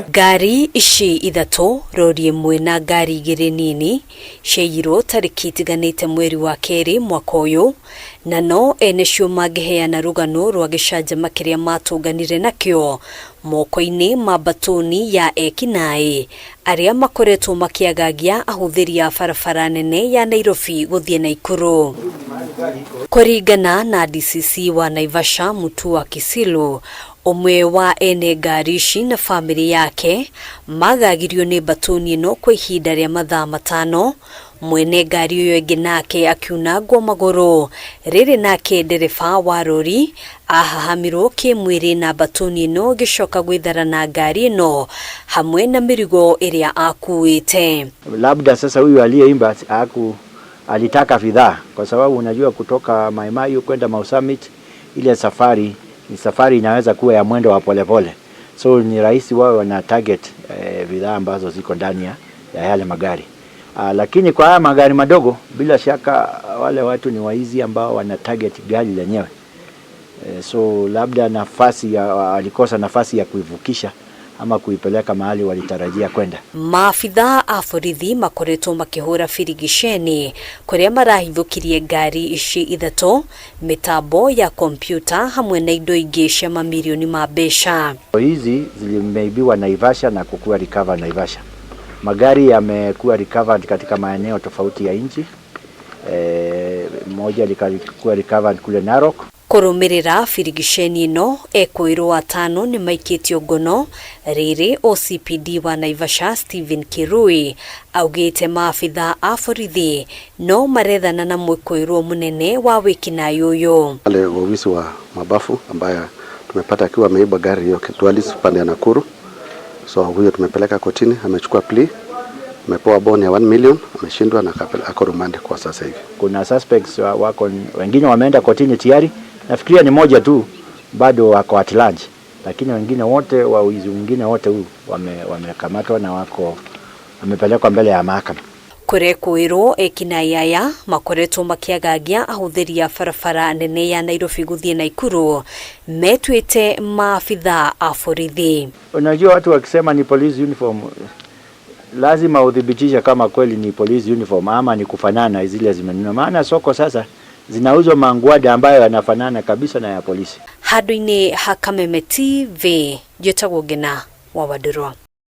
Ngari ici ithatũ, rori ĩmwe na ngari igĩrĩ nini, ciaiyirwo tarĩki itiganĩte mweri wa kerĩ mwaka ũyũ, na no ene cio mangĩheana rũgano rwa gĩcanjama kĩrĩa matũnganire nakĩo moko-inĩ ma mbatũni ya ekinaĩ arĩa makoretwo makĩagagia ahũthĩri a barabara nene ya Nairobi gũthiĩ Naikuru. Kũringana na DCC wa Naivasha Mutua Kisilu, ũmwe wa ene ngari ici na bamĩrĩ yake magagirio nĩ mbatũni ĩno kwa ihinda rĩa mathaa 5. Mwene ngari ũyũ ĩngĩ nake akiunangwo magũrũ, rĩrĩ nake ndereba wa rori ahahamirwo kĩmwĩrĩ na mbatũni ĩno ĩgĩcoka gwĩthara na ngari ĩno hamwe na mĩrigo ĩrĩa akuĩte. Labda sasa huyu aliyeimba haku alitaka bidhaa, kwa sababu unajua kutoka Mai Mahiu kwenda Mau Summit ile safari ni safari inaweza kuwa ya mwendo wa polepole, so ni rahisi wao wana target bidhaa ambazo ziko ndani ya yale magari. Lakini kwa haya magari madogo bila shaka wale watu ni waizi ambao wana target gari lenyewe. So labda alikosa nafasi ya kuivukisha ama kuipeleka mahali walitarajia kwenda. Maabitha a borithi makoretwo makĩhũra birigiceni kũrĩa marahithũkirie ngari ici ithatũ, mĩtambo ya kompyuta hamwe na indo ingĩ cia mamirioni ma mbeca. Hizi zilimeibiwa Naivasha na kukuwa recover Naivasha. Magari yamekuwa recovered katika maeneo tofauti ya nchi. Moja likakuwa recovered kule Narok. Kũrũmĩrĩra birigiceni ĩno, ekũĩrwo atano nĩ maikĩtio ngono. Rĩrĩ OCPD wa Naivasha Stephen Kirui augĩte maabitha a borithi no marethana na mwĩkũĩrwo mũnene wa wĩkinaĩ ũyũ. Wale wawizi wa mabafu ambaye tumepata akiwa ameiba gari hiyo Dualis pande ya Nakuru. So huyo tumepeleka kotini, amechukua plea, amepewa bond ya 1 million, ameshindwa na ako rumande kwa sasa hivi. Kuna suspects wako wengine wameenda kotini tayari. Nafikiria ni moja tu bado wako at large, lakini wengine wote wawizi wengine wote huu wamekamatwa na wako wamepelekwa mbele ya mahakama. Kũrekwĩrwo ekinaĩ aya makoretwo makĩagagia ahũthĩri a barabara nene ya Nairobi gũthiĩ Naikuru metuĩte maabitha a borithi. Unajua watu wakisema ni police uniform lazima udhibitishe kama kweli ni police uniform ama ni kufanana zile zimenunua, maana soko sasa zinauzwa mangwada ambayo yanafanana kabisa na ya polisi. Handũ-inĩ ha Kameme TV, njĩtagwo Ngina wa Wandũrwa.